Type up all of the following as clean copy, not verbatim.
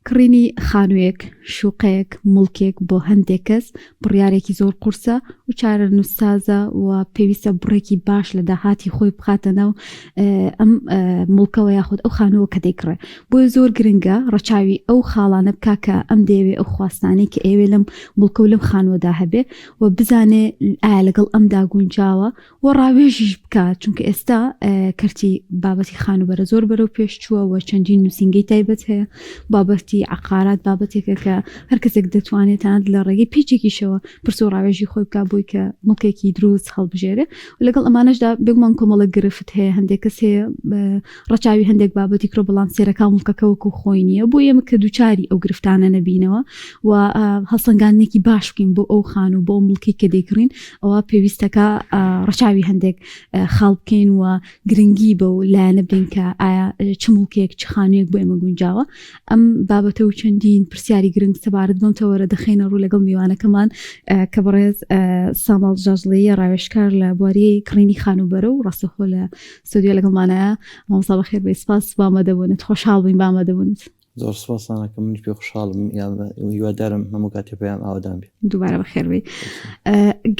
کڕینی خانوویەک، شوقەیەک، موڵکێک بۆ هەندێک کەس بڕیارێکی زۆر قورسە و چارەنووسسازە و پێویستە بڕێکی باش لە داهاتی خۆی بخاتە ناو ئەم موڵکەوە یاخود ئەو خانووە کە دەیکڕێ. بۆیە زۆر گرنگە ڕەچاوی ئەو خاڵانە بکا کە ئەم دەیەوێ ئەو خواستانەی کە ئەیەوێ لەم موڵکە و لەم خانووەدا هەبێ و بزانێ ئایا لەگەڵ ئەمدا گونجاوە و ڕاوێژیش بکات چونکە ئێستا کەرتی بابەتی خانوبەرە زۆر بەرەو پێش چووە و چەندین نووسینگەی تایبەت هەیە بابەتی عقارات بابەتێکە کە هەر کەسێک دەتوانێت تەنانەت لە ڕێگەی پیچێکیشەوە پرس و ڕاوێژی خۆی بکات بۆی کە مڵکێکی دروست هەڵبژێرێ و لەگەڵ ئەمانەشدا بێگومان کۆمەڵە گرفت هەیە هەندێک کەس هەیە ڕەچاوی هەندێک بابەتی کرۆ بەڵام سێرەکە مڵکەکە وەکو خۆی نییە بۆ ئێمە کە دووچاری ئەو گرفتانە نەبینەوە و هەڵسەنگاندنێکی باش بکەین بۆ ئەو خانوو بۆ مڵکی کە دەیکڕین ئەوە پێویستەکە ڕەچاوی هەندێک خاڵ بکەین و گرنگی بەو لایەنە بدەین کە ئایا چ مڵکێک چ خانوویەک بۆ ئێمە گونجاوە ئەم بابەتە و چەندین پرسیاری گرنگ سەبارەت بەم تەوەرە دەخەینە ڕوو لەگەڵ میوانەکەمان کە بەڕێز ساماڵ ژاژڵەیە ڕاوێژکار لە بواری کڕینی خانووبەرە و ڕاستەخۆ لە ستۆدیۆ لەگەڵمانایە. مامۆستا بەخێر بێی سپاس بۆ ئامادەبوونت خۆشحاڵ بووین بە ئامادەبوونت. زۆر سپاستان ئەکەم منیش پێ خۆشحاڵم هیوادارم هەموو کاتێ پەیام ئاوەدان بێ. دووبارە بەخێر بێی.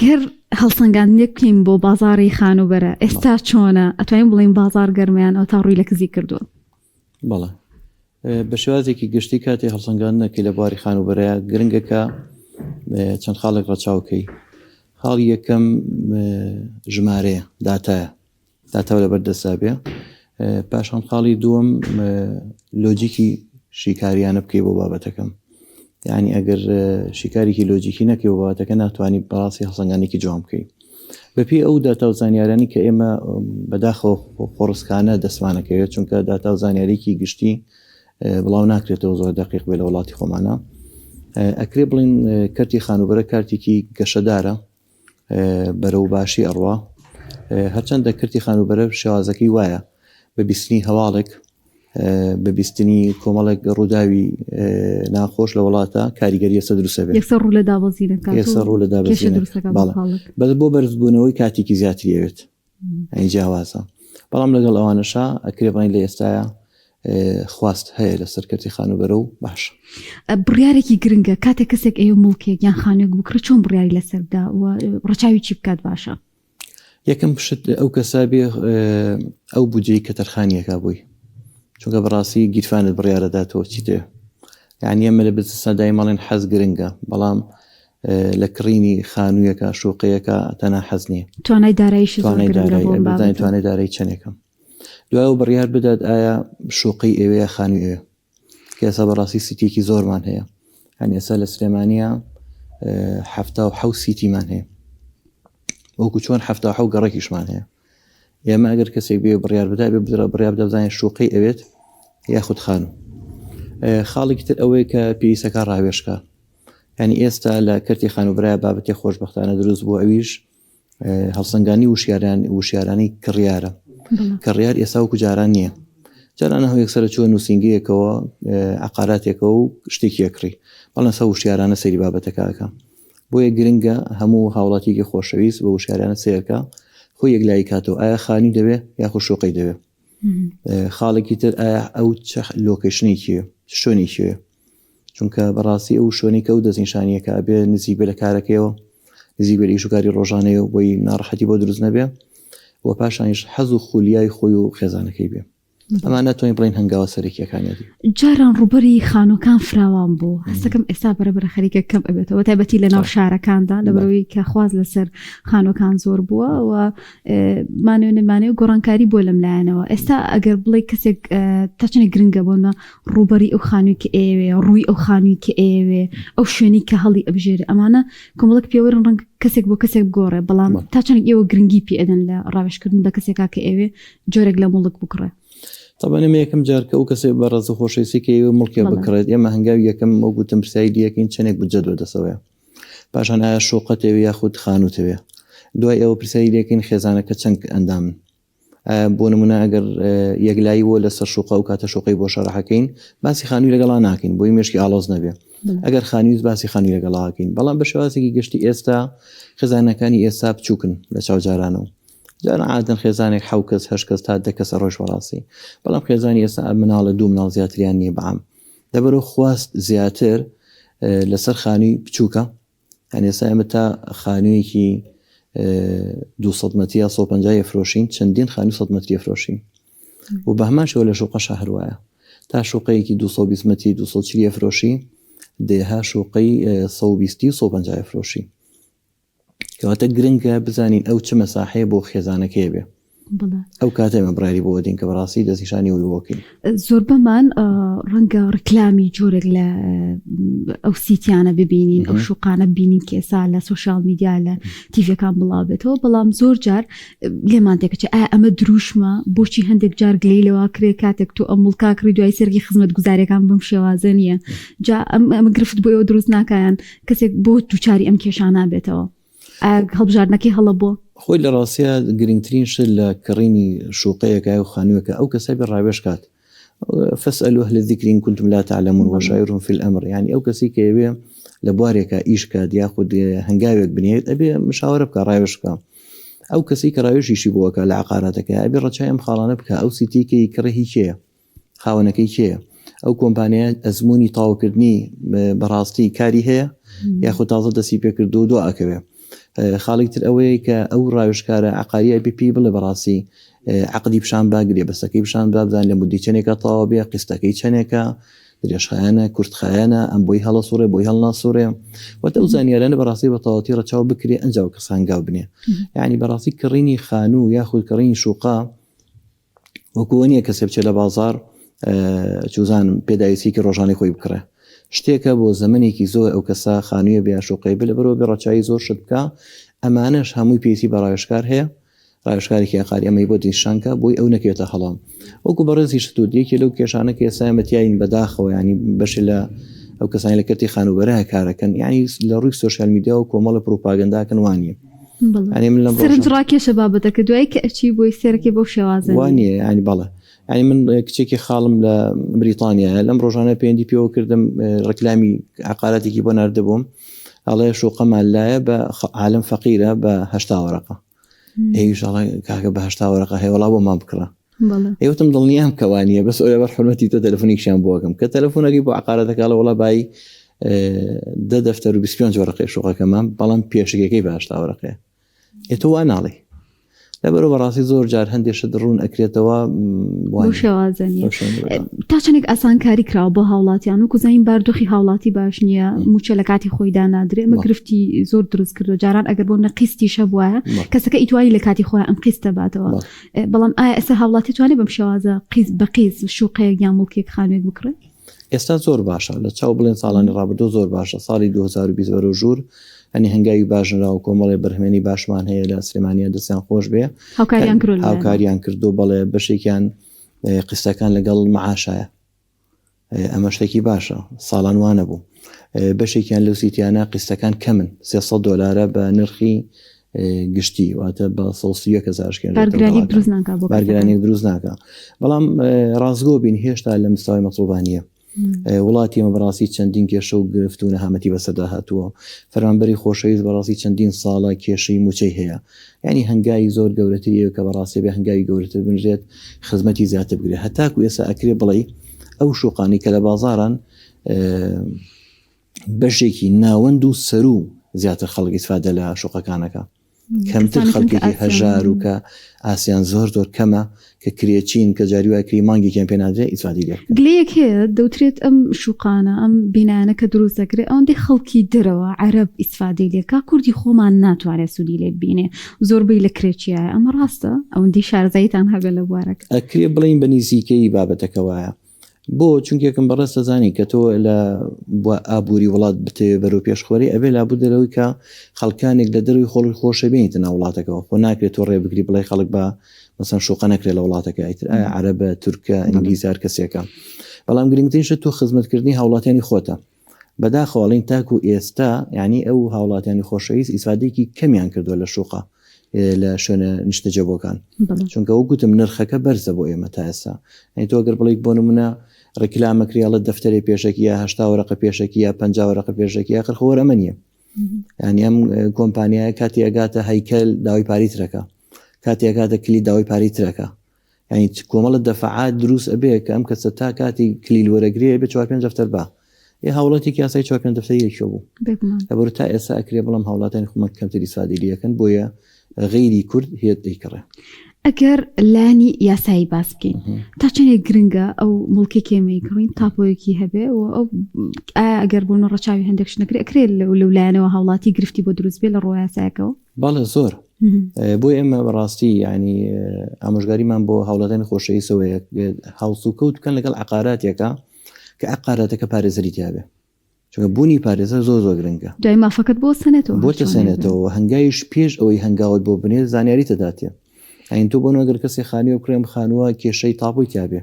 گەر هەڵسەنگاندنێک بکەین بۆ بازاڕی خانووبەرە ئێستا چۆنە؟ ئەتوانین بڵێین بازاڕ گەرمە یان ئەوەتا ڕووی لە کزی کردووە؟ بەڵێ بە شێوازێکی گشتی کاتێ هەڵسەنگاندنەکەی لە بواری خانووبەرەیە گرنگە کە چەند خاڵێک ڕەچاوکەی خاڵی یەکەم ژمارەیە داتایە داتا لەبەر دەستا بێ پاشان خاڵی دووەم لۆجیکی شیکاریانە بکەی بۆ بابەتەکەم یعنی ئەگەر شیکارێکی لۆجیکی نەکەی بۆ بابەتەکە ناتوانانی بەڕاستی هەڵسەنگانێکی جوان بکەی بەپێی ئەو داتا و زانیارانی کە ئێمە بەداخەوە خۆڕسکانە دەستمانەکەوێت چونکە داتا و زانیاریکی گشتی بڵاو ناکرێتەوە زۆر دقیق بێ لە وڵاتی خۆمانە ئەکرێ بڵین کەرتی خانوبەرە کارتێکی گەشەدارە بەرەو باشی ئەڕوا هەرچەندە کەرتی خانووبەرە شێوازەکەی وایە بە بیستنی هەواڵێک بە بیستنی کۆمەڵێک ڕووداوی ناخۆش لە وڵاتە کاریگەری لەسەر دروستە بێت یەکسەر ڕوو لە دابەزینەکە یەکسەر ڕوو لە دابەزینەکە بەس بۆ بەرزبوونەوەی کاتێکی زیاتری ئەوێت ئەی جیاوازە بەڵام لەگەڵ ئەوانەشا ئەکرێ بڵێین لە ئێستایا خواست هەیە لەسەر کەرتی خانووبەرە و باش. بڕیارێکی گرنگە کاتێک کەسێک ئەیە موڵکێک یان خانووێک بکڕێت چۆن بڕیاری لەسەر بدا و ڕەچاوی چی بکات باشە؟ یەکەم شت ئەو کەسە بێ ئەو بودجەی کە تەرخانیەکە بووی چونکە بەڕاستی گیرفانت بڕیارەداتەوە چی دێ یعنی ئێمە لە بزنسا دایمەڵێن حەز گرنگە بەڵام لە کڕینی خانوویەکە شوقەیەکە تەنها حەز نییە. توانای داراییشی زۆر گرنگە بۆ ئەم بابەتە. توانای دارایی چەندێکە دوای بڕیار بدات ئایا شوقەی ئەوێ یا خانووی ئەوێ کە ئێستا بەڕاستی سیتیەکی زۆرمان هەیە هەن ئێستا لە سلێمانیا 77 سیتیمان هەیە وەکو چۆن 77 گەڕێکیشمان هەیە ئێمە ئەگەر کەسێک بێ بڕیار بدا بێ بدرا بڕیار بدە بزانێت شوقەی ئەوێت یاخود خانوو خاڵێکی تر ئەوەیە کە پێویستەکە ڕاوێژکە یانی ئێستا لە کەرتی خانووبەرە بابەتی خۆشبەختانە دروست بوو ئەویش هەڵسەنگانی وشیاران وشیارانی کڕیارە کڕیار ئێستا وەکو جاران نییە جارانە هەو یەکسەرە چوە نووسینگەیەکەوە عقاراتێکەوە و شتێکی یەکڕی بەڵام سە وشیارانە سەیری بابەتەکەکە بۆیە گرنگە هەموو هاوڵاتیکی خۆشەویست بە وشیارانە سەیرکە خۆی یەکلایی کاتەوە ئایا خانی دەوێ یاخود شوقەی دەوێ خاڵێکی تر ئایا ئەو چ location ێکی شوێنێکی چونکە بەڕاستی ئەو شوێنەی کە ئەو دەستنیشانیەکە ئەبێ نزیک بێ لە کارەکەیەوە نزیک بێ لە ئیش و کاری ڕۆژانەیە و بۆی ناڕەحەتی بۆ دروست نەبێ و پاشانیش حەز و خولیای خۆی و خێزانەکەی بێ ئەمان ناتوانین بڵێین هەنگاوە سەرەکیەکانیەتی. جاران ڕووبەری خانووەکان فراوان بوو هەستەکەم ئێستا بەرە بەرە خەریکە کەم ئەبێتەوە تایبەتی لە ناو شارەکاندا لەبەرەوەی کە خواست لەسەر خانووەکان زۆر بووە و مانەوە نەمانەوە گۆڕانکاری بۆ لەم لایەنەوە ئێستا ئەگەر بڵێ کەسێک تا چەندێک گرنگە بۆنە ڕووبەری ئەو خانووی کە ئەیەوێ، ڕووی ئەو خانووی کە ئەیەوێ، ئەو شوێنەی کە هەڵی ئەبژێرێ، ئەمانە کۆمەڵێک پێوەرن ڕەنگە کەسێک بۆ کەسێک بگۆڕێ، بەڵام تا چەندێک ئێوە گرنگی پێ ئەدەن لە ڕاوێژکردن بە کەسێکا کە ئەیەوێ جۆرێک لە موڵک بکڕێ؟ تەبعەن ئێمە یەکەم جار کە ئەو کەسەی بەڕێز و خۆشەویستی کە ئەیەوێ موڵکێک بکڕێت، ئێمە هەنگاوی یەکەم وەک وتم پرسیاری لێ ئەکەین چەندێک بودجەت بەدەستەوەیە؟ پاشان ئایا شوقەت ئەوێ یاخود خانووت ئەوێ؟ دوای ئەوە پرسیاری لێ ئەکەین خێزانەکە چەند ئەندامن؟ بۆ نمونە ئەگەر یەکلایی بووە لەسەر شوقە و کاتە شوقەی بۆ شەرحەکەین باسی خانووی لەگەڵا ناکەین بۆی مێشکی ئاڵۆز نەبێ ئەگەر خانووی باسی خانووی لەگەڵاکەین بەڵام بە شێوازێکی گشتی ئێستا خێزانەکانی ئێستا بچووکن لە چاوجارانەوە جاران عادەن خێزانێک حەو کەس هەش کەس تا دە کەسە ڕۆژ بەڕاستی بەڵام خێزانی ئێستا مناڵە دوو مناڵ زیاتریان نییە بەعام. لەبەرو خواست زیاتر لەسەر خانووی بچووکە یانی ئێستا ئێمە تا خانوویەکی 200 مەتری یا 150 ئەفرۆشین چەندین خانوو 100 مەتری ئەفرۆشین و بە هەمان شێوە لە شوقەشا هەر وایە تا شوقەیەکی 220 مەتری 240 ئەفرۆشی دەیەها شوقەی 120 و 150 ئەفرۆشی کەواتە گرنگە بزانین ئەو چ مەساحەیە بۆ خێزانەکەی بێ ئەو کاتە ئێمە بڕیاری بۆ دەین کە بەڕاستی دەستنیشانی ئەوی بۆ بکەین. زۆربەمان ڕەنگە ڕیکلامی جۆرێک لە ئەو سیتیانە ببینین ئەو شوقانە ببینین کە ئێستا لە سۆشیال میدیا لە تیڤەکان بڵاو بێتەوە بەڵام زۆر جار لێمان تێکەچێ ئایا ئەمە دروشمە بۆچی هەندێک جار گلەی لەوە کرێ کاتێک تۆ ئەم مڵکا کڕی دوای سەرگی خزمەتگوزاریەکان بەم شێوازە نییە جا ئەم ئەمە گرفت بۆ ئێوە دروست ناکایان کەسێک بۆ دووچاری ئەم کێشانە بێتەوە؟ ئایا هەڵبژاردنەکەی هەڵە بووە؟ خۆی لە ڕاستیا گرنگترین شت لە کڕینی شوقەیەکە و خانووێکە ئەو کەسە بێ ڕاوێژ کات فاسألوا اهل الذکر ان کنتم لا تعلمون وشاورهم فی الامر یعنی ئەو کەسی کە ئەوێ لە بوارێکە ئیش کات یاخود هەنگاوێک بنێت ئەبێ مشاوەرە بکە ڕاوێژ بکە ئەو کەسی کە ڕاوێژیشی بۆکە لە عقاراتەکە ئەبێ ڕەچای ئەم خاڵانە بکە ئەو سیتیکەی کڕی هی کێیە خاوەنەکەی کێیە؟ ئەو کۆمپانیایە ئەزموونی تەواوکردنی بەڕاستی کاری هەیە یاخود تازە دەستی پێکردو و دوا ئەکەوێ خاڵی تر ئەوەیە کە ئەو ڕاوێژکارە عقاریە بێ پێی بڵێ بەڕاستی عقدی پیشان با گرێبەستەکەی پیشان با بزان لە مدەی چەندێکە تەواو بێ قیستەکەی چەندێکە درێژخایەنە کورتخایەنە ئەم بۆی هەڵەسوڕێ بۆی هەڵناسوڕێ وەتە ئەو زانیارانە بەڕاستی بە تەواوەتی ڕەچاو بکرێ ئەنجا کەس هەنگاو بنێ یعنی بەڕاستی کڕینی خانوو یاخود کڕینی شوقە وەکو ئەوە نییە کەسێ بچێت لە بازاڕ چوزانم پێداویستیەکی ڕۆژانەی خۆی بکڕێ شتێکە بۆ زەمنێکی زۆر ئەو کەسە خانوویە بێ شوقەی بێ لەبەرەوە بێ ڕەچایی زۆر شت بکە ئەمانەش هەمووی پێویستی بە ڕاوێژکار هەیە ڕاوێژکارێکی عقاری ئەمەی بۆ نیشانکە بۆی ئەو نەکەوێتە هەڵام وەکو بەڕێزی شتوت یەکێ لەو کێشانە کە ئێستا ئێمە تیاین بەداخەوە ینی بەشێ لە ئەو کەسانی لە کەرتی خانووبەرە کارەکەن یعنی لە ڕووی سۆشیال میدیا و کۆمەڵە پروپاگەنداکەن وانە یعنی من لەم سەرنج ڕاکێشە بابەتەکە دوای کە ئەچی بۆی سێرەکەی بەو شێوازە وانە ینی بەڵێ ینی من کچێکی خاڵم لە بریتانیا لەم ڕۆژانە پەیوەندی پێوە کردم ڕکلامی عقاراتێکی بۆ ناردبووم ئەڵێ شوقەمان لایە بە عالم فەقیرە بە هەشتا وەرەقە ئەویش ئەڵێ کاکە بە هەشتا وەرەقە هەیە وەڵا بۆمان بکڕە ئێوتم دڵنیام کەوانە بەس ئەو لەبەر حرمەتی تۆ تەلەفۆنێکیان بۆکەم کە تەلەفۆنەکەی بۆ عقارەتەکەڵە وڵا بای دە دەفتەر و 25 وەرەقەی شوقەکەمان بەڵام پێشگەکەی بە هەشتا وەرەقەیە ئێ تۆ وا ناڵێی لەبەرەوە بەڕاستی زۆر جار هەندێک شت ڕوون ئەکرێتەوە شێوازە تا چەندێک ئاسانکاری کراوە بۆ هاوڵاتیان وەکو زانین باردۆخی هاوڵاتی باش نییە موچە لە کاتی خۆیدا نادرێ ئەمە گرفتی زۆر دروست کردو جاران ئەگەر بۆ نە قیستیش هەبوایە کەسەکە ئیتوانی لە کاتی خۆیان ئەم قیستە باتەوە بەڵام ئایا ئێستا هاوڵاتی توانێت بەم شێوازە قیز بە قیز شوقەیەک یان موڵکێک خانوێک بکڕێت؟ ئێستا زۆر باشە لە چاو بڵێن ساڵانی ڕابردوو زۆر باشە ساڵی 2020 بەرەو ژوور ئەنی هەنگاوی باش نراوە کۆمەڵێ بەرهمێنی باشمان هەیە لە سلێمانیا دەستیان خۆش بێ هاوکاریان کردو هاوکاریان کردو بەڵێ بەشێکیان قیستەکان لەگەڵ معاشایە ئەمە شتێکی باشە ساڵان وانە بوو بەشێکیان لەو سیتیانە قیستەکان کەمن 300 دلارە بە نرخی گشتی واتە بە 131 هزار بارگرانی دروست ناکە بەڵام ڕاستگۆ بین هێشتا لە مستەوای مەتڵوبانیە وڵاتی ئێمە بەڕاستی چەندین کێشە و گرفت و نەهامەتی بەسەردا هاتووە فەرمانبەری خۆشەویست بەڕاستی چەندین ساڵە کێشەی موچەی هەیە یعنی هەنگاوی زۆر گەورەتری ئەوە کە بەڕاستی بێ هەنگاوی گەورەتر بنرێت خزمەتی زیاتر بگرێت هەتاکو ئێستا ئەکرێ بڵێ ئەو شوقانی کە لە بازاران بەشێکی ناوەند و سەروو زیاتر خەڵک ئیسفادە لە شوقەکانەکە کەمتر خەڵکێکی هەژار و کە ئاسیان زۆر زۆر کەمە کە کرێچین کە جاری وای کری مانگێکیان پێ نادرێ ئیسفادەی لێ بکەن. گلەیەک هەیە دەوترێت ئەم شوقانە ئەم بینایانە کە دروست دەکرێت ئەوەندەی خەڵکی دەرەوە عەرەب ئیسفادەی لێ کا کوردی خۆمان ناتوانێت سوودی لێ ببینێ زۆربەی لە کرێچیایە ئەمە ڕاستە؟ ئەوەندەی شارەزاییتان هەبێ لە بوارەکە. ئەکرێ بڵێین بە نیزیکەیی بابەتەکە وایە. بۆ؟ چونکە یەکەم بەڕێز دەزانی کە تۆ لە ئابووری وڵات بتەوێ بەرەو پێش خۆری ئەبێ لابودە لەوەی کە خەڵکانێک لە دەروی خۆڵی خۆشە بێنیتە ناو وڵاتەکەەوە خۆ ناکرێت تۆ ڕێ بگری بڵێ خەڵک بە مەسەن شوقە نەکرێت لە وڵاتەکە ئیتر ئایا عەرەبە تورکە ئینگلیز هەر کەسێکە بەڵام گرنگترین شت تۆ خزمەتکردنی هاوڵاتیانی خۆتە بەداخەوە ئەڵێین تاکو ئێستا یانی ئەو هاوڵاتیانی خۆشەویست ئیسفادەیەکی کەمیان کردووە لە شوقە لە شوێنە نیشتەجێبووەکان چونکە وەک گوتم نرخەکە بەرزە بۆ ئێمە تا ئێستا یانی تۆ گەر بڵێیت بۆ نمونە ڕیکلامە کریاڵە دەفتەرێ پێشەکی یا هەشتا وەرەقە پێشەکی یا پەنجا وەرەقە پێشەکی ئاخر خۆ وەر ئەمە نییە یانی ئەم کۆمپانیایە کاتی ئەگاتە هەیکەل داوای پارەی ترەکە کاتی ئەگاتە کلی داوای پارەی ترەکە. یعنی کۆمەڵە دەفعات دروست ئەبێ کە ئەم کەسە تا کاتی کلیل وەرەگرێ بێ چوار پێنج دەفتەر با ئێ هاوڵاتێکی یاسای چوار پێنج دەفتەری لەکوێ بوو؟ لەبەر تا ئێستا ئەکرێ بڵێم هاوڵاتانی خۆمان کەمتر ئیسفادەی لێ ئەکەن بۆیە غەیری کورد هێت ئەیکڕێ. ئەگەر لایەنی یاسایی باس بکەین تا چەندێک گرنگە ئەو موڵکێک ئێمەی کڕین تاپۆیەکی هەبێ و ئەو ئایا ئەگەر بۆ ڕەچاوی هەندێک شت نەکرێ ئەکرێت لەو لایەنەوە هاوڵاتی گرفتی بۆ دروست بێ لە ڕووە یاسایەکەوە؟ بەڵێ زۆر بۆ ئێمە بەڕاستی ینی ئامۆژگاریمان بۆ هاوڵاتانی خۆشەویستەوەیە هەڵسوکەوت بکەن لەگەڵ عقاراتێکە کە عقاراتەکە پارێزەری تیاابێ چونکە بوونی پارێزەر زۆر زۆر گرنگە دوای مافەکەت بۆ سەنێتەوە بۆ تەسەنێتەوە هەنگاویش پێش ئەوەی هەنگاوت بۆ بنێت زانیاری تەداتێ ئەین تۆ بۆ نەگەر کەسێ خانووە بکرێم خانووە کێشەی تاپۆی تیاابێ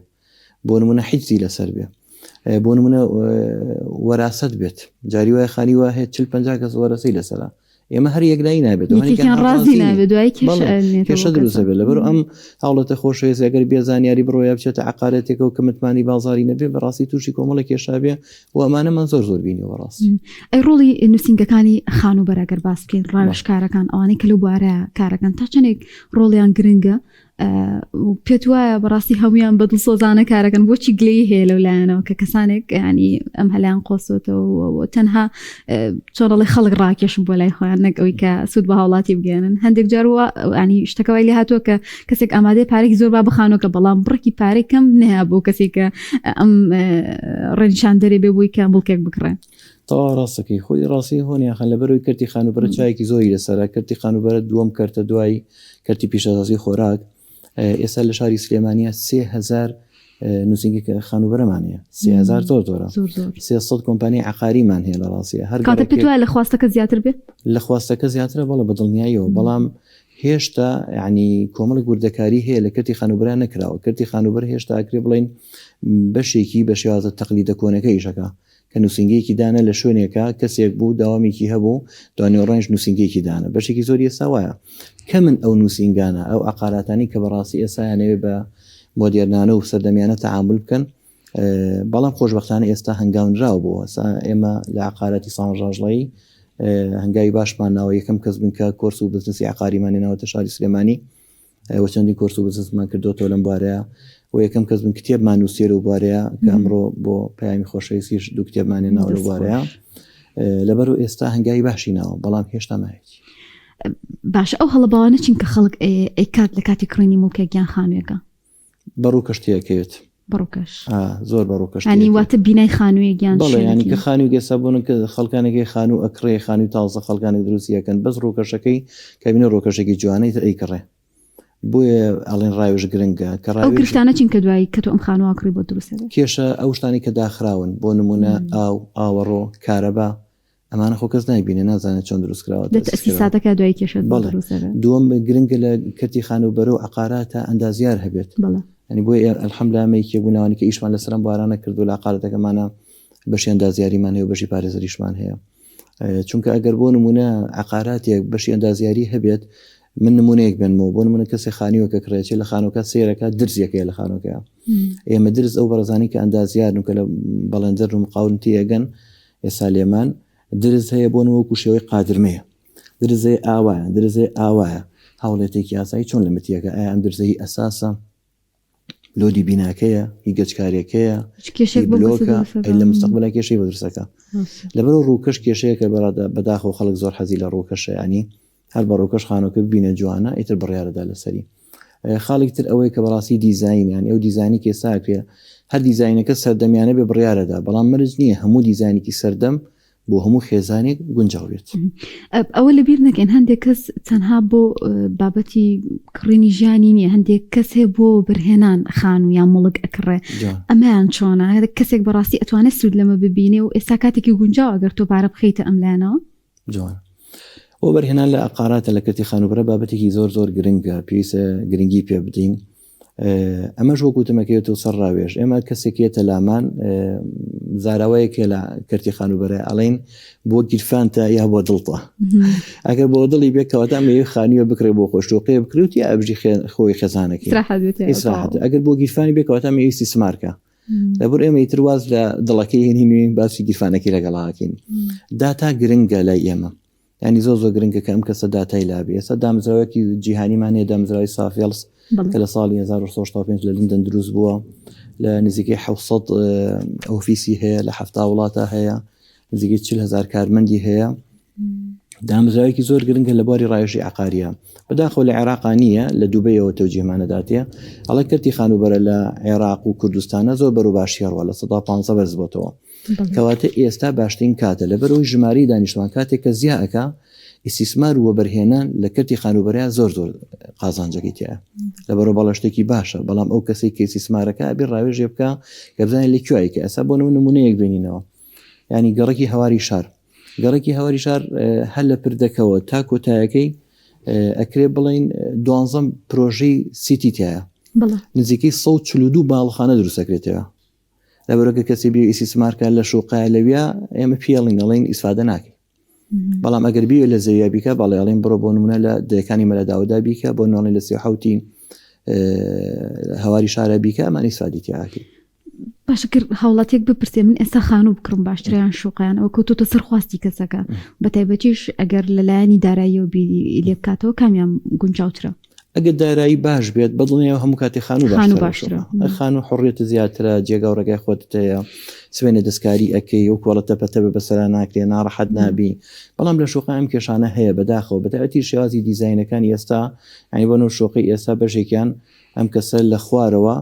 بۆ نمونە حیجزی لەسەر بێ بۆ نمونە وەراسەت بێت جاری وایە خانی وا هەیە 40 50 کەس وەرەسەی لەسەرە ئێمە هەر یەکلایی نابێت یەکێکیان ڕازی نابێت دوای کێشە دروست دەبێت لەبەر ئەم هاوڵەتە خۆشەویست ئەگەر بێ زانیاری بڕۆیە بچێتە عقارەتێکەوە کە متمانی بازاری نەبێ بەڕاستی تووشی کۆمەڵە کێشا بێ و ئەمانەمان زۆر زۆر بینیوە بەڕاستی ئەی ڕۆڵی نووسینگەکانی خانووبەرە گەر باس بکەین ڕاوێژکارەکان ئەوانەی کە لەو بوارە کارەکەن تا چەندێک ڕۆڵیان گرنگە پێت وایە بەڕاستی هەمویان بە دڵسۆزانە کارەکەن بۆچی گلەیی هەیە لەو لایەنەوە کە کەسانێک ینی ئەم هەلیان قۆسۆتەوە تەنها چۆنەڵی خەڵک ڕاکێشم بۆ لای خۆیان نەک ئەوی کە سوود بە هاوڵاتی بگەێنن هەندێک جار ینی شتەکەوای لێ هاتووە کە کەسێک ئامادەی پارێکی زۆر با بخانۆکە بەڵام بڕێکی پارەی کەم نەیە بۆ کەسێک کە ئەم ڕێنیشاندەرێ بێ بووی کە موڵکێک بکڕێ. تەواو ڕاستەکەی خۆی ڕاستی هۆنی یاخەن لەبەرەوەی کەرتی خانووبەرە چایەکی زۆری لەسەرە کەرتی خانووبەرە دووەم کەرتە دوای کەرتی پیشەسازی خۆراک ئێستا لە شاری سلێمانە 3000 نووسینگی خانووبەرەمان هەیە 3000 زۆر زۆرە 300 کۆمپانی عقاریمان هەیە لە ڕاستیە هەر کاتە پێت وایە لە خواستەکە زیاتر بێ لە خواستەکە زیاترە بەڵێ بە دڵنیاییەوە بەڵام هێشتا یعنی کۆمەڵێک وردەکاری هەیە لە کەرتی خانووبەرە نەکراوە کەرتی خانووبەر هێشتا ئەکرێ بڵین بەشێکی بە شێوازە تەقلیدە کۆنەکە ئیشەکە کە نووسینگەیەکی دانا لە شوێنێکا کەسێک بوو داوامێکی هەبوو دوانیۆڕانیش نووسینگەیەکی دانا بەشێکی زۆری ئێستا وایە کەمن ئەو نووسینگانە ئەو عقاراتانی کە بەڕاستی ئێستا یانەوێ بە مۆدێرنانە و سەردەمیانە تەعامل بکەن بەڵام خۆشبەختانە ئێستا هەنگاونراوە بۆ ئێستا ئێمە لە عقاراتی ساڵ ڕاژڵەیی هەنگاوی باشمان ناوە یەکەم کەس بن کە کۆرس و بزنسی عقاریمان ناوەتە شاری سلێمانی و چەندین کۆرس و بزنسمان کردۆتەوە لەم بوارەیە و یەکەم کەس بن کتێبمان نووسیە لەو بوارەیە کە ئەمڕۆ بۆ پەیامی خۆشەویستیش دوو کتێبمان ناوە لەو بوارەیە لەبەر و ئێستا هەنگاوی باشی ناوە بەڵام هێشتا مایەتی. باشە ئەو هەڵە باوانە چین کە خەڵک ئەیکات لە کاتی کڕینی موڵکێک یان خانوویەکە؟ بە ڕووکەش تێکەوێت. بەڕووکەش زۆر بەڕووکەش ینی واتە بینای خانوویەک یان بەڵێ ینی کە خانووی گەسا بوون کە خەڵکانێکی خانوو ئەکڕێ خانووی تازە خەڵکانێک دروستی ئەکەن بەس ڕووکەشەکەی کابینە ڕووکەشێکی جوانەی تر ئەیکڕێ بۆیە ئەڵێن ڕاوێژ گرنگە کە ئەو گرفتانە چین کە دوایی کە تۆ ئەم خانووە کڕی بۆ دروست کێشە ئەو شتانی کە داخراون بۆ نمونە ئاو ئاوەڕۆ کارەبا ئەمانە خۆ کەس نایبینێ نازانێت چۆن دروست کراوە لە تەئسیساتەکە دوای کێشە بەڵێ دووەم گرنگە لە کەرتی خانووبەرە و عەقاراتە ئەندازیار هەبێت بەڵێ یعنی بۆیە الحمدللە ئەمە یەکێک بوو ناوانی کە ئیشمان لەسەر ئەم بوارانە کردو لە عەقاراتەکەمانە بەشی ئەندازیاریمان هەیە و بەشی پارێزەریشمان هەیە چونکە ئەگەر بۆ نمونە عەقاراتێک بەشی ئەندازیاری هەبێت من نمونەیەک بێنمەوە بۆ نمونە کەسێ خانیوەکە کڕێچێ لە خانوەکە سێرەکە درزیەکەی لە خانوەکەیە ئێمە درز ئەو بەڕێزانی کە ئەندازیارن و کە لە بەڵێندەر و مقاولن تێگەن ئێستا لێمان درز هەیە بۆ نموونە وەکو شێوەی قادرمەیە درز هەیە ئاوایە درز هەیە ئاوایە هاوڵێتێکی ئاسایی چۆن لە متیەکە ئایا ئەم درزە هی ئەساسە لۆدی بیناکەیە هی گەچکاریەکەیە هیچ کێشێک هی بۆ کەسە بلۆکە دروستەکە ئەی لە مستەقبلا کێشەی بۆ دروستەکە لەبەرەوە ڕووکەش کێشەیەکە بەڕادە بەداخەوە خەڵک زۆر حەزی لە ڕووکەشە ینی هەر بە ڕووکەش خانووەکە ببینە جوانە ئیتر بڕیارەدا لەسەری. خاڵێکی تر ئەوەیە کە بەڕاستی دیزاین یان ئەو دیزانی کە ئێستا ئەکرێ هەر دیزاینەکە سەردەمیانە بێ بڕیارەدا بەڵام مەرج نییە هەموو دیزانێکی سەردەم بۆ هەموو خێزانێک گونجاو بێت. ئەوە لەبیر نەکەین هەندێک کەس تەنها بۆ بابەتی کڕینی ژیانی نییە هەندێک کەس هەیە بۆ بەرهێنان خانوو یان موڵک ئەکڕێ ئەمەیان چۆنە کەسێک بەڕاستی ئەتوانێت سوود لەمە ببینێ و ئێستا کاتێکی گونجاوە گەر تۆ پارە بخەیتە ئەم لایەنەوە؟ جوان. وەبەرهێنان لە عەقاراتە لە کەرتی خانووبەرە بابەتێکی زۆر زۆر گرنگە پێویستە گرنگی پێ بدەین ئەمەش وەکو وتمەکەوێتەوە سەر ڕاوێژ ئێمە کەسێک یەتە لامان زاراوەیەک هەیە لە کەرتی خانووبەرە ئەڵێن بۆ گیرفانتە یا بۆ دڵتە ئەگەر بۆ دڵی بێت کەواتە ئەمەوێ خانووە بکرێ بۆ خۆشتۆقەیە بکرێت یا ئەبژی خۆی خێزانەکەی ئیسراحەت ئەگەر بۆ گیرفانی بێ کەواتە ئەمەوێ ئیستیسمارکە لەبەر ئێمە ئیتر واز لە دڵەکەی هێنین و باسی گیرفانەکەی لەگەڵاکەین داتا گرنگە لای ئێمە ینی زۆر زۆر گرنگە کە ئەم کەسە داتای لابێ ئێستا دامەزراوەیەکی جیهانیمان هەیە دامەزراوەی سافێڵس. کە لە ساڵی 1965 لە لندن دروست بووە لە نزیکەی 600 ئۆفیسی هەیە لە هەفتا وڵاتە هەیە نزیکەی 40 هزار کارمەندی هەیە دامەزراوێکی زۆر گرنگە لە بواری ڕایژی عقاریە بەداخەوە لە عێراقا نییە لە دوبەیەوە تەوجیهمانەداتێ ئەڵێ کەرتی خانووبەرە لە عێراق و کوردستانە زۆر بەرەو باشی ڕوە 15% بەرز بۆتەوە کەواتە ئێستا باشترین کاتە لەبەرەوەی ژمارەی دانیشتوان کاتێک کە زیا ئەکا ئیسیسمار و وەبەرهێنان لە کەرتی خانووبەرەیا زۆر زۆر قازانجەکەی تایە لەبەرەوە بەڵێ شتێکی باشە بەڵام ئەو کەسەی کە ئیسیسمارەکە ئەبێ ڕاوێژێ بکە کە بزانێت لە کوێی کە ئێستا بۆ نمونەیەک بێنینەوە ینی گەڕەکی هەواری شار گەڕەکی هەواری شار هەر لە پردەکەوە تا کۆتایەکەی ئەکرێ بڵین دوانزەم پرۆژەی سیتی تایە نزیکەی 142 باڵخانە دروستەکرێتەوە لەبەرەکە کەسی بێ ئیسیسمار کە لە شوقای لەویا ئێمە پێڵین ئەڵێن ئیسفادە ناکەی بەڵام ئەگەر بیوێ لە زەویا بیکە بەڵێ ئەڵێن بڕۆ بۆ نمونە لە دەکانی مەلەداودا بیکە بۆ نۆڵێن لە سێحوتی هەواری شارە بیکە ئەمان ئیسفادی تیاکەی باشە کرد هاوڵاتیەک بپرسێ من ئێستا خانوو بکڕم باشتریان شوقیان ئەوە کەوتۆتە سەر خواستی کەسەکە بە تایبەتیش ئەگەر لەلایەنی داراییەوە بیری لێ بکاتەوە کامیان گونجاوترە ئەگەر دارایی باش بێت بەدڵنیایەوە هەموو کاتێ خانوو خانوو باشترە باشترە. خانوو حڕیەتە زیاترە جێگا و ڕێگای خۆتت هەیە سوێنێ دەستکاری ئەکەی و کۆڵە تەپە تەپە بەسەرا ناکرێ ناڕەحەت نابی بەڵام لە شوقە ئەم کێشانە هەیە بەداخەوە بەتایبەتی شێوازی دیزاینەکانی ئێستا یانی بۆ نەو شوقەی ئێستا بەشێکیان ئەم کەسە لە خوارەوە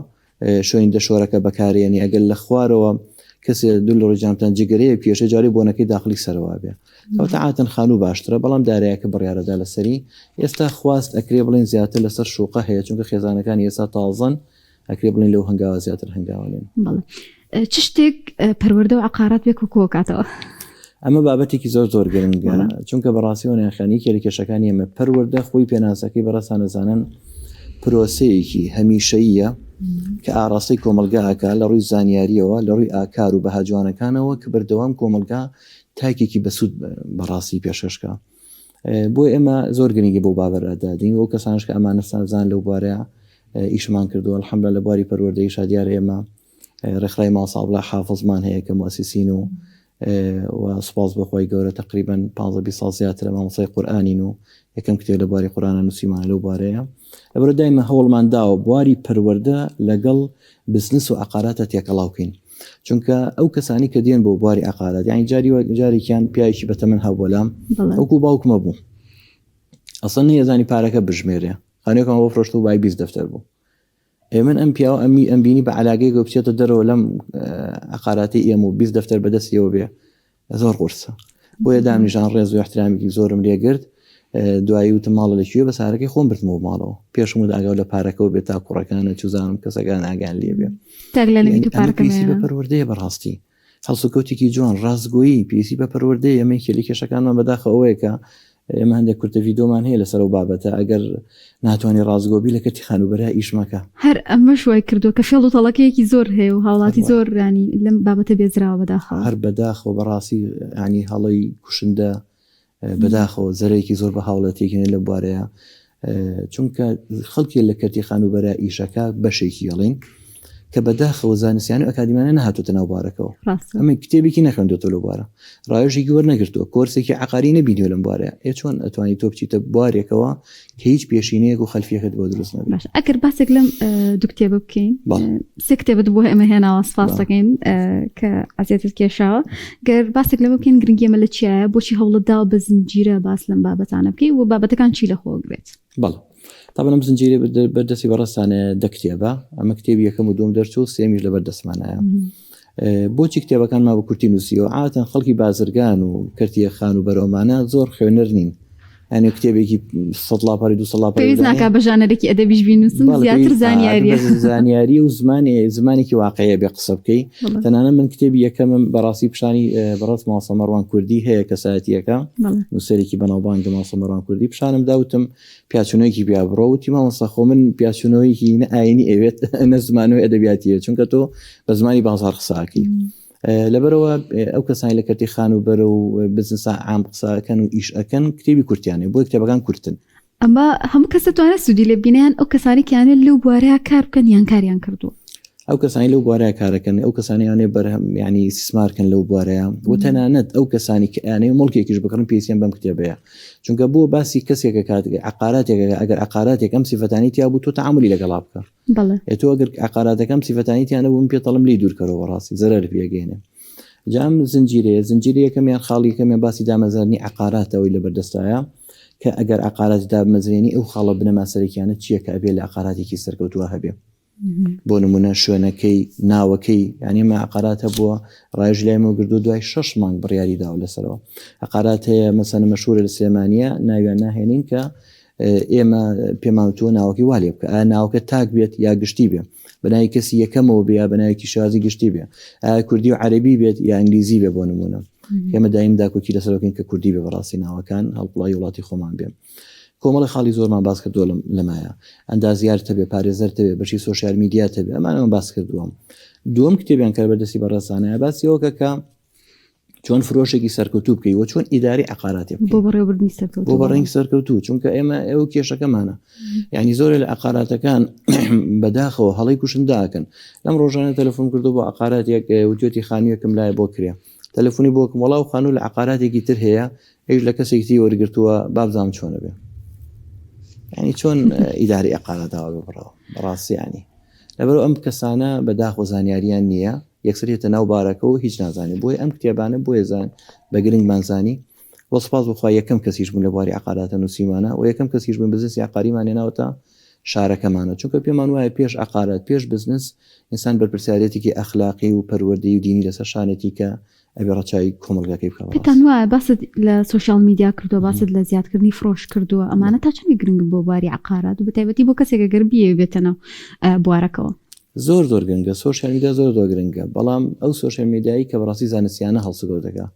شوێنی دەشۆرەکە بەکارێنی ئەگەر لە خوارەوە کەسێ دوور لە ڕووی جامتان جگەرەیە بکێشێ جارێ بۆنەکەی داخلی سەرەوە بێ کەواتە عادەتەن خانوو باشترە بەڵام دارایەکە بڕیارەدا لەسەری ئێستا خواست ئەکرێ بڵێن زیاتر لەسەر شوقە هەیە چونکە خێزانەکانی ئێستا تازەن ئەکرێ بڵێن لەو هەنگاوە زیاتر هەنگاوە نێن. بەڵێ چ شتێک پەروەردە و عەقارات پێکەوە کۆکاتەوە؟ ئەمە بابەتێکی زۆر زۆر گرنگە چونکە بەڕاستی وەنیان یەکێ لە کێشەکانی ئێمە پەروەردە خۆی پێناسەکەی بەڕێزتان ئەزانن پرۆسەیەکی هەمیشەییە کە ئاراستەی کۆمەڵگا ئەکا لە ڕووی زانیاریەوە لە ڕووی ئاکار و بەها جوانەکانەوە کە بەردەوام کۆمەڵگا تاکێکی بەسوود بەڕاستی پێشکەشکە بۆ ئێمە زۆر گرنگی بۆ بابەرادادین و کەسانش کە ئەمانە سازان لەو بارەیە ئیشمان کردووە الحمدلله لە بواری پەروەردەیشا دیارە ئێمە ڕێکخراوی مامۆستا عەبدوڵای حافزمان هەیە کە موسسین و و سوپاس بۆ خوای گەورە تەقریبەن 15 20 ساڵ زیاترە مامۆستای قورئانین و یەکەم کتێب لە بواری قورئانە نووسیمانە لەو بارەیە لەبەرە دایمە هەوڵمان داوە بواری پەروەردە لەگەڵ بزنس و عقاراتە تێکەڵاو کەین چونکە ئەو کەسانی کە دێن بۆ بواری عقارات یعنی جاری جارێکیان پیاوێکی بەتەمەن هەبوو لام وەکو باوکمە بوو ئەسڵ نەیەزانی پارەکە بژمێرێ خانوویەکمان بۆ فرۆشت و بای 20 دەفتەر بوو ئێ من ئەم پیاوە ئەمی ئەمبینی بە عەلاگەیەکەوە بچێتە دەرەوە لەم عقاراتی ئێمە و 20 دەفتەر بەدەستیەوە بێ زۆر قورسە بۆیە دامنیشان ڕێز و احترامێکی زۆرم لێگرت دوایی وتم ماڵە لە کوێ بە سارەکەی خۆم بردمەوە ماڵەوە پێشم وت ئاگاو لە پارەکەەوە بێت تا کوڕەکانە چوزانم کەسەکان ئاگان لێ بێ بە پەروەردەیە بەڕاستی هەڵسوکەوتێکی جوان، ڕاستگۆیی، پێویستی بە پەروەردەیە، ئێمە یەکێ لە کێشەکانمان بەداخەوە ئەوەیە کە ئێمە هەندێک کورتە ڤیدۆمان هەیە لەسەر ئەو بابەتە، ئەگەر ناتوانی ڕاستگۆ بی لە کەرتی خانووبەرە ئیش مەکە. هەر ئەمەش وای کردووە کە فێڵ و تەڵەکەیەکی زۆر هەیە و هاوڵاتی زۆر یانی لەم بابەتە بێزراوە بەداخەوە. هەر بەداخەوە بەڕاستی یانی هەڵەی کوشندە بەداخەوە زەرەرێکی زۆر بە هاوڵاتیەکی هەیە لەم بوارەیە چونکە خەڵکی لە کەرتی خانووبەرە ئیشەکە بەشێکی ئەڵین کە بەداخەوە زانستیان و ئەکادیمانە نهاتوتە ناو بارەکەەوە ئەمە کتێبێکی نەخوێندێتەوە لەو بارە ڕایژێکی وەرنەگرتووە کۆرسێکی عقاری نەبینیوە لەم بارەیە ئێ چۆن ئەتوانی تۆ بچیتە بوارێکەوە کە هیچ پێشینەیەک و خەلفیەکەت بۆ دروست نەبێت باش ئەگەر باسێک لەم دوو کتێبە بکەین سێ کتێبت بۆ ئێمە هێناوە سپاس دەکەین کە ئەزیەتت کێشاوە گەر باسێک لەمە بکەین گرنگی ئەمە لە چیایە بۆچی هەوڵت داوە بە زنجیرە باس لەم بابەتانە بکەی و بابەتەکان چی لەخۆ گرێت بەڵێ تابەن ئەم زنجیرە بەردەستی بەڕێزتانە دە کتێبە ئەمە کتێبی یەکەم و دوم دەرچوو سێمیش لەبەر دەستمانایە بۆچی کتێبەکانمان بە کورتی نووسیوە عادەتەن خەڵکی بازرگان و کەرتی خان و بەرەومانە زۆر خوێنەر نین یعنی کتێبێکی سە لاپەڕی دو لاپەڕی پێویست ناکا بە ژانەرێکی ئەدەبیش بینووسم زیاتر زانیاریە زانیاری و زمانی زمانێکی واقعیە بێ قسە بکەی تەنانە من کتێبی یەکەمم بەڕاستی پیشانی بەڕێز مامۆستا مەڕوان کوردی هەیە کەسایەتیەکە نووسەرێکی بەناوبانگە مامۆستا مەڕوان کوردی پیشانم داوتم پیاچونەوەیەکی پیا بڕۆ وتی مامۆستا خۆ من پیاچونەوەیەکی نە ئاینی ئەوێت نە زمانەوەی ئەدەبیاتیە چونکە تۆ بە زمانی بازار قساکەی لەبەرەوە ئەو کەسانی لە کەرتی خان و بەرە و بزنسا عام قساکەن و ئیش ئەکەن کتێبی کورتیانێ بۆی کتێبەکان کورتن ئەمە هەموو کەس دەتوانێت سوودی لێ ببینێ یان ئەو کەسانەی کە یانێ لەو بوارەیە کار بکەن یان کاریان کردووە؟ ئەو کەسانی لەو بوارە کارەکەن ئەو کەسانی یانێ بەرهەم ینی ئیستیسمارکەن لەو بوارەیە و تەنانەت ئەو کەسانی کە ئەیانەوێ موڵکێکیش بکڕن پێویستیان بەم کتێبەیە چونکە بۆ باسی کەسێکە کات عقاراتێکە ئەگەر عقاراتێک ئەم سیفەتانی تیا بوو تۆ تەعاملی لەگەڵا بکە بەڵێ تۆ ئەگەر عقاراتەکەم سیفەتانی تیا نەبوو من پێتەڵم لێی دوورکەرەوە بەڕاستی زەرەر پێگەێنێ جا ئەم زنجیرەیە زنجیرە یەکەمیان خاڵی یەکەمیان باسی دامەزرانی عقاراتەوەی لەبەردەستایە کە ئەگەر عقارات دابمەزرێنی ئەو خاڵە بنەما سەرەکیانە چییە کە ئەبێ لە عقاراتێکی سەرکەوتووە هەبێ بۆ نمونە شوێنەکەی ناوەکەی یانی ئێمە عقارات هەبووە ڕایژ لای مە گردو دوای شەش مانگ بڕیاری داوە لەسەرەوە عقارات هەیە مەسەنە مەشهورە لە سلێمانیە ناویان ناهێنین کە ئێمە پێمان وتووە ناوەکەی وا لێ بکە ئایا ناوەکە تاک بێت یا گشتی بێ بەناوی کەسی یەکەمەوە بێ یا بەناوێکی شازی گشتی بێ ئایا کوردی و عەربی بێت یا ئینگلیزی بێ بۆ نمونە ئێمە دایم داکۆکی لەسەرەکەین کە کوردی بێ بەڕاستی ناوەکان هەڵقوڵاوی وڵاتی خۆمان بێ کۆمەڵی خاڵی زۆرمان باس کردووە لەمایە ئەندازیار تەبێ پارێزەر تەبێ بەشی social media تەبێ ئەمانەمان باس کردووە دووەم کتێبیان کە بەردەستی بەڕێزانایە باسی ئەوەکە کە چۆن فرۆشێکی سەرکەوتوو بکەی و چۆن ئیداری عقاراتێ بۆ بەڕێوەبردنی سەرکەوتوو بۆ بەڕێنگ سەرکەوتوو چونکە ئێمە ئەو کێشەکەمانە یعنی زۆرە لە عقاراتەکان بەداخەوە هەڵی کوشنداکەن لەم ڕۆژانە تەلەفۆن کردو بۆ عقارات یەک وتێتی خانوویەکم لای بۆ کرێ تەلەفۆنی بۆکم وەڵا و خانوو لە عقاراتێکی تر هەیە ئەویش لە کەسێکی تری وەرگرتووە بابزانم چۆنە بێ ینی چۆن ئیداری عقاراتەوە بڕەوە بەڕاستی ینی لەبەر ئەم کەسانە بەداخۆ زانیاریان نییە یەکسەر یەتە ناو بارەکە و هیچ نازانێ بۆیە ئەم کتێبانە بۆیە زان بە گرنگمان زانی وە سوپاس بۆ خوا یەکەم کەسیش بوون لە بواری عقاراتە نووسیمانە و یەکەم کەسیش بوون بزنسی عقاریمان هێناوەتە شارەکەمانە چونکە پێمان وایە پێش عقارات پێش بزنس ئینسان بەرپرسیارێتێکی ئەخلاقی و پەروەردەیی و دینی لەسەر شانێتی کە ئەبێ ڕەچاوی کۆمەڵگاکەی بکا بەڕاست. پێتان وایە باست لە social media کردووە باست لە زیادکردنی فرۆش کردووە ئەمانە تا چەندی گرنگن بۆ بواری عقارات و بەتایبەتی بۆ کەسێک ئەگەر بیەوێ بێتە ناو بوارەکەوە؟ زۆر زۆر گرنگە social media زۆر زۆر گرنگە بەڵام ئەو social media ی کە بەڕاستی زانستیانە هەڵسوکەوت دەکا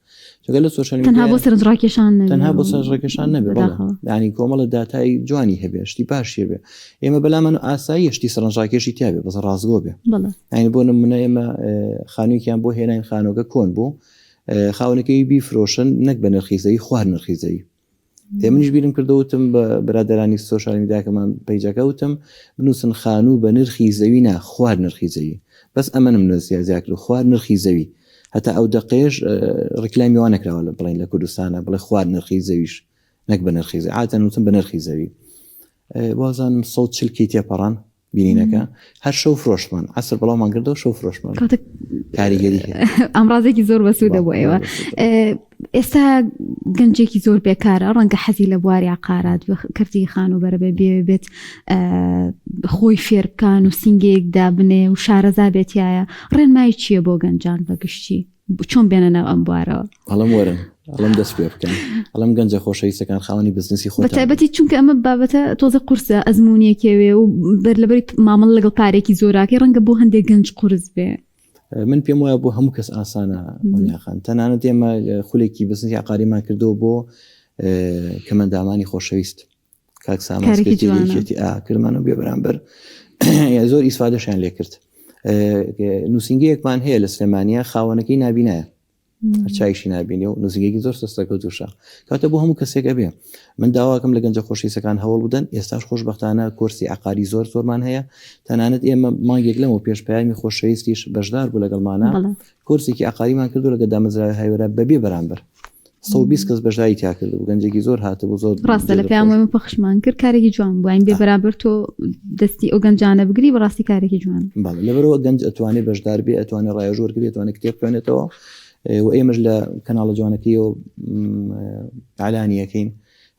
چونکە لە social تەنها بۆ سەرنجڕاکێشان نەبێ تەنها بۆ سەرنجڕاکێشان نەبێ بەڵێ یعنی کۆمەڵە داتای جوانی هەبێ شتی باشی هەبێ ئێمە بەلامان ئاساییە شتی سەرنجڕاکێشی تیا بێ بەس ڕاستگۆ بێ یعنی بۆ نمونە ئێمە خانوویەکیان بۆ هێناین خانووەکە کۆن بوو خاوەنەکەی بیفرۆشن نەک بە نرخی زەوی خوار نرخی زەوی ئێ منیش بیرم کردەوە وتم بە برادەرانی social media کەمان page ەکە وتم بنووسن خانوو بە نرخی زەوی نا خوار نرخی زەوی بەس ئەمەنم نووسیا زیاد کرد خوار نرخی زەوی هەتا ئەو دەقەیەش ڕیکلامی وا نەکراوە لە بڵێن لە کوردستانە بڵێ خوار نرخی زەویش نەک بە نرخی زەوی عادەتەن وتم بە نرخی زەوی وازانم 140 کەی تێپەڕان بینینەکە هەر شەو فرۆشمان عسر بەڵاومان کردەوە شەو فرۆشمان کاریگەری ئامرازێکی زۆر بەسوودە بۆ ئێوە ئێستا گەنجێکی زۆر بێکارە ڕەنگە حەزی لە بواری عقارات کەرتی خانوبەرە بێ بێ بێت خۆی فێربکان و سینگەیەک دابنێ و شارەزا بێتایە ڕێنمایی چییە بۆ گەنجان بەگشتی چۆن بێنە ناو ئەم بوارەوە؟ ئەڵێم وەرن ئەڵێم دەست پێ بکەن ئەڵێم گەنجە خۆشەویستەکان خاوەنی بزنسی خۆتان بەتایبەتی چونکە ئەمە بابەتە تۆزە قورسە ئەزمونیەکەوێ و بەر لەبەری مامەڵە لەگەڵ پارێکی زۆراکەی ڕەنگە بۆ هەندێک گەنج قورس بێ من پێم وایە بۆ هەموو کەس ئاسانە خان تەنانەت ئێمە خولێکی بزنسی عقاریمان کردەوە بۆ کەمەندامانی خۆشەویست کاک سامان کارێکی سکرتێری جوانە. یەکێتی ئا کردمانەوە بێ بەرامبەر زۆر ئیسفادەشیان لێ کرد نووسینگەیەکمان هەیە لە سلێمانیا خاوەنەکەی نابینایە هەر چاویشی نابینێ و نووسینگەیەکی زۆر سەرکەوتووشە کاتە بۆ هەموو کەسێک ئەبێ من داواکەم لە گەنجە خۆشەویستەکان هەوڵ بدەن ئێستاش خۆشبەختانە کۆرسی عقاری زۆر زۆرمان هەیە تەنانەت ئێمە مانگێک لەمەوە پێش پەیامی خۆشەویستیش بەشدار بوو لەگەڵمانە بەڵێ. کۆرسێکی عقاریمان کردو لەگە دامەزراوی هایوەرا بەبێ بەرامبەر 120 کەس بەشداری تیا کردبوو گەنجێکی زۆر هاتبوو زۆر ڕاستە لە پەیام ئێمە پەخشمان کرد کارێکی جوان بوو بێ بەرامبەر تۆ دەستی ئەو گەنجانە بگری بەڕاستی کارێکی جوان بەڵێ لەبەرەوە گەنج ئەتوانێت بەشدار بێ ئەتوانێت ڕایەژ وەرگێت ئەتوانێت کتێب بخوێنێتەوە و ئێمەش لە کەناڵە جوانەکەیەوە ئالانیەکەین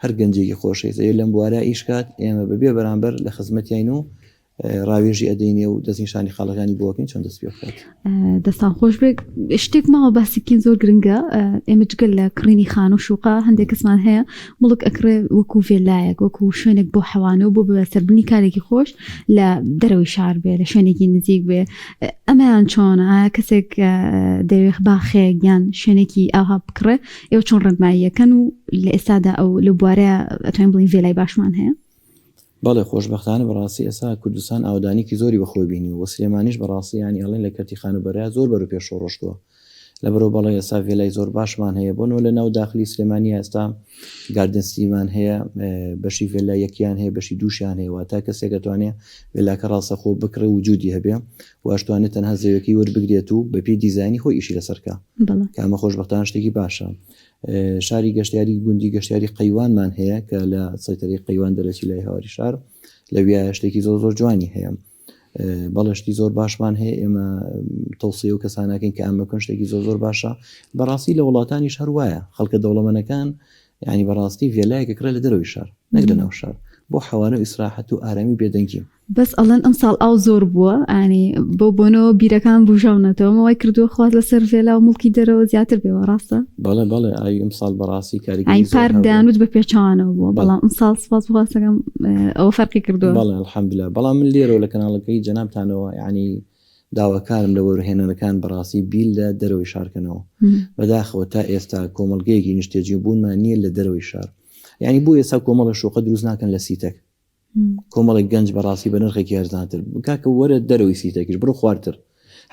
هەر گەنجێکی خۆشەویست ئەوێ لەم بوارە ئیش کات ئێمە بەبێ بەرامبەر لە خزمەتیین و ڕاوێژی ئەدەینێ و دەستنیشانی خاڵەکانی بۆ ئەکەین چۆن دەست پێ بکات. دەستان خۆش بێت شتێک ماوە باسی بکەین زۆر گرنگە ئێمە جگە لە کڕینی خان و شوقە هەندێک کەسمان هەیە مڵک ئەکڕێ وەکو ڤێلایەک وەکو شوێنێک بۆ حەوانەوە بۆ بەسەربنی کارێکی خۆش لە دەرەوەی شار بێ لە شوێنێکی نزیک بێ ئەمەیان چۆنە ئایا کەسێک دەیەوێت باخێک یان شوێنێکی ئاها بکڕێ ئێوە چۆن ڕێنماییەکەن و لە ئێستادا ئەو لە بوارەیە ئەتوانین بڵێین ڤێلای باشمان هەیە؟ بەڵێ خۆشبەختانە بەڕاستی ئێستا کوردستان ئاوەدانیکی زۆری بەخۆی بینیوە وە سلێمانیش بەڕاستی یانی ئەڵێن لە کەرتی خانووبەرەیا زۆر بەرەو پێشەوە ڕۆشتووە. لەبەرئەوە بەڵێ ئێستا ڤێلای زۆر باشمان هەیە بۆ نۆ لە ناو داخلی سلێمانی ئێستا گاردن سیمان هەیە بەشی ڤێلا یەکیان هەیە بەشی دووشیان هەیە واتە کەسێک دەتوانێت ڤێلاکە ڕاستەخۆ بکڕێ وجودی هەبێ و ئەشتوانێت تەنها زەویەکەی وەربگرێت و بەپێی دیزاینی خۆی ئیشی لەسەر کا کە ئەمە خۆشبەختانە شتێکی باشە. شاری گەشتیاری گوندی گەشتیاری قەیوانمان هەیە کە لە سەیتەرەی قەیوان دەرەچی لای هەواری شار لەویایە شتێکی زۆر زۆر جوانی هەیە. بەڵێ شتی زۆر باشمان هەیە ئێمە تەوسیە و کەسانەکەین کە ئەمە بکەن شتێکی زۆر زۆر باشە بەڕاستی لە وڵاتانیش هەر وایە خەڵکە دەوڵەمەنەکان یعنی بەڕاستی ڤێلایەکە کڕێ لە دەرەوەی شار نەک لە ناو شار بۆ حەوانە و ئیسراحەت و ئارامی بێدەنگی. بەس ئەڵێن ئەمساڵ ئاو زۆر بووە ئانی بەو بۆنەوە بیرەکان بوژاونەتەوە ئەمە وای کردووە خواست لەسەر ڤێلا و موڵکی دەرەوە زیاتر بێەوە ڕاستە؟ بەڵێ بەڵێ ئاوی ئەمساڵ بەڕاستی کاریگەری ئاین زۆر پار هەبوو. دەیانوت بە پێچەوانەوە بووە بەڵێ. بەڵام ئەمساڵ سوپاس بۆ خواستەکەم ئەوە فەرقی کردووە. بەڵێ الحمدللە بەڵام من لێرەوە لە کەناڵەکەی جەنابتانەوە یانی داواکارم لە وەبەرهێنەرەکان بەڕاستی بیر لە دەرەوەی شار کەنەوە بەداخەوە تا ئێستا کۆمەڵگەیەکی نیشتەجێبوونمان نییە لە دەرەوەی شار یانی بۆ ئێستا کۆمەڵە شوقە دروست ناکەن لە سیتەک کۆمەڵێک گەنج بەڕاستی بە نرخێکی هەرزانتر کاکە وەرە دەرەوەی سیتەکیش بڕۆ خوارتر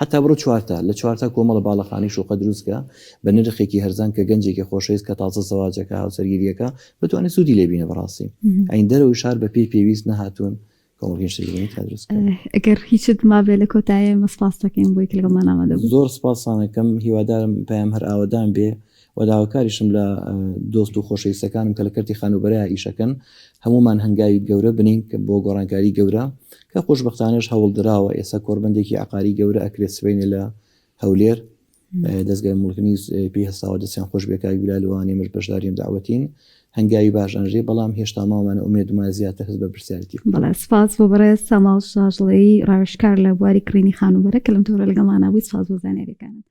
حتا بڕۆ چوارتا لە چوارتا کۆمەڵە باڵەخانەی شوقە دروستکە بە نرخێکی هەرزان کە گەنجێکی خۆشەویست کە تازە زەواجەکە هاوسەرگیریەکە بتوانێت سوودی لێ بینە بەڕاستی ئەین دەرەوەی شار بە پێی پێویست نەهاتوون کۆمەڵگەی شتێکی تا دروست بکەن. ئەگەر هیچت مابێ لە کۆتایی ئێمە سپاست دەکەین بۆی کە لەگەڵمان ئامادە بوویت. زۆر سپاستانەکەم هیوادارم پەیام هەر ئاوەدان بێ و داواکاریشم لە دۆست و خۆشەویستەکانم کە لە کەرتی خانووبەرەیا ئیشەکەن هەموومان هەنگاوی گەورە بنین کە بۆ گۆڕانکاری گەورە کە خۆشبەختانەش هەوڵدراوە ئێستا کۆربەندێکی عەقاری گەورە ئەکرێت سبەینێ لە هەولێر دەزگای موڵکنیز پێی هەستاوە دەستیان خۆش بێ کاک بیلال و ئەوانەی ئێمەش بەشداریم دەعوەتین هەنگاوی باش ئەنرێ بەڵام هێشتا ماوەمانە ئومێدمان زیاتر هەست بە برسیارێتی بکەین. بەڵێ سپاس بۆ بەڕێز ساماڵ شاژڵەیی ڕاوێژکار لە بواری کڕینی خانووبەرە کە لەم تۆڕە لەگەڵمانا بووی سپاس بۆ زانیاریەکانت.